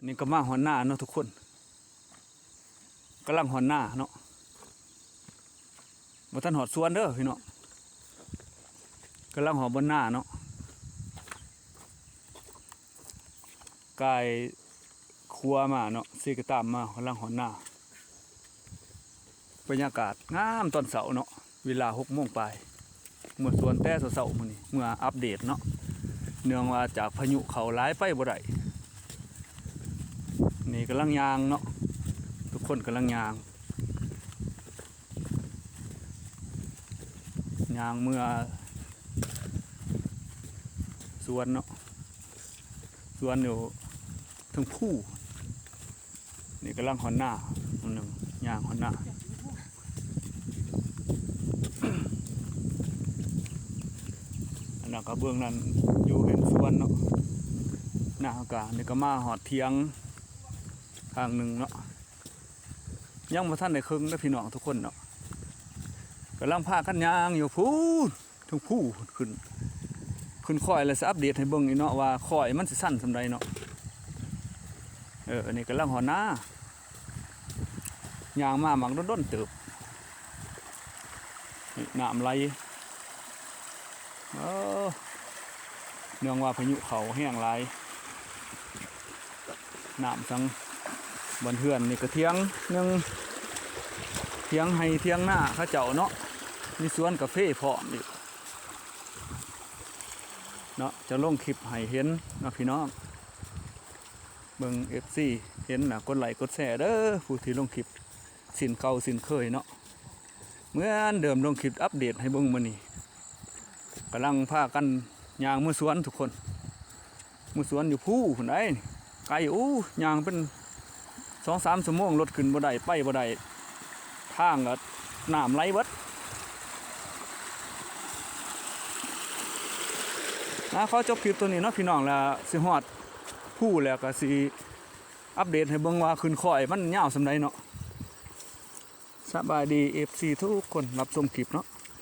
ນີ້ກໍມາຮອດນາເນາະທຸກຄົນ ກຳລັງຮອດນາເນາະ ບໍ່ທັນຮອດສວນເດີພີ່ນ້ອງ ກຳລັງຮອດບ່ອນນາເນາະ ກາຍຂົວມາເນາະ ເຊກະຕາມມາ ກຳລັງຮອດນາ. ບັນຍາກາດງາມຕອນເຊົ້າເນາະ ເວລາຫົກໂມງປາຍ ເມືອສວນແຕ່ເຊົ້າໆມື້ນີ້ ເມືອອັບເດດເນາະ ເນື່ອງວ່າຈາກພາຍຸເຂົ້າຫຼາຍໄປບໍ່ໄດ້. ນີ້ກຳລັງຍ່າງເນາະ ທຸກຄົນກຳລັງຍ່າງ ຍ່າງເມືອສວນເນາະ ສວນຢູ່ເທິງພູ. ນີ້ກຳລັງຮອດນາ ອັນໜຶ່ງຍ່າງຮອດນາ ອັນນັ້ນກໍເບື້ອງນັ້ນຢູ່ເຫັນສວນເນາະ ນາເຮົາກະ ນີ້ກໍມາຮອດຖຽງຂ້າງໜຶ່ງເນາະ ຍັງບໍ່ທັນໄດ້ເຄິ່ງເດີພີ່ນ້ອງທຸກຄົນເນາະ ກຳລັງພາກັນຍ່າງຢູ່ພຸ້ນ ເທິງພູຂຶ້ນ ຂຶ້ນຄ້ອຍແລ້ວຊິອັບເດດໃຫ້ເບິ່ງອີກເນາະ ວ່າຄ້ອຍມັນຊິຊັນສ່ຳໃດເນາະ. ເອີ ອັນນີ້ກຳລັງຮອດນາ ຍ່າງມາໝາກດົນໆເຕີບ ນີ້ນ້ຳໄຫຼ ເອີ ເນື່ອງວ່າພາຍຸເຂົ້າແຮງຫຼາຍ ນ້ຳສັງ ບ່ອນເຮືອນນີ້ກະຖຽງໜຶ່ງ ຖຽງໄຮ່ຖຽງນາເຂົາເຈົ້າເນາະ ມີສວນກາເຟພ້ອມອີກເນາະ ຈະລົງຄລິບໃຫ້ເຫັນເນາະພີ່ນ້ອງ ເບິ່ງ ເອັຟຊີ ເຫັນລະກົດໄລ້ກົດແຊເດີ ຜູ້ທີ່ລົງຄລິບເຊັ່ນເກົ່າເຊັ່ນເຄີຍເນາະ ເໝືອນເດີມ ລົງຄລິບອັບເດດໃຫ້ເບິ່ງມື້ນີ້ ກຳລັງພາກັນຍ່າງເມືອສວນທຸກຄົນ ເມືອສວນຢູ່ພູພຸ້ນໃດ໋ ໄກ ໂອ້ ຍ່າງເປັນສອງສາມຊົ່ວໂມງ ລົດຂຶ້ນບໍ່ໄດ້ ໄປບໍ່ໄດ້ ທາງກໍນ້ຳໄຫຼເບິດ. ອ່າ ຂໍຈົບຄລິບໂຕນີ້ເນາະພີ່ນ້ອງ ແລ້ວຊິຮອດພູແລ້ວກໍຊິອັບເດດໃຫ້ເບິ່ງວ່າຂຶ້ນຄ້ອຍມັນຍາວສ່ຳໃດເນາະ. ສະບາຍດີ ເອັຟຊີ ທຸກຄົນ ຮັບຊົມຄລິບເນາະ.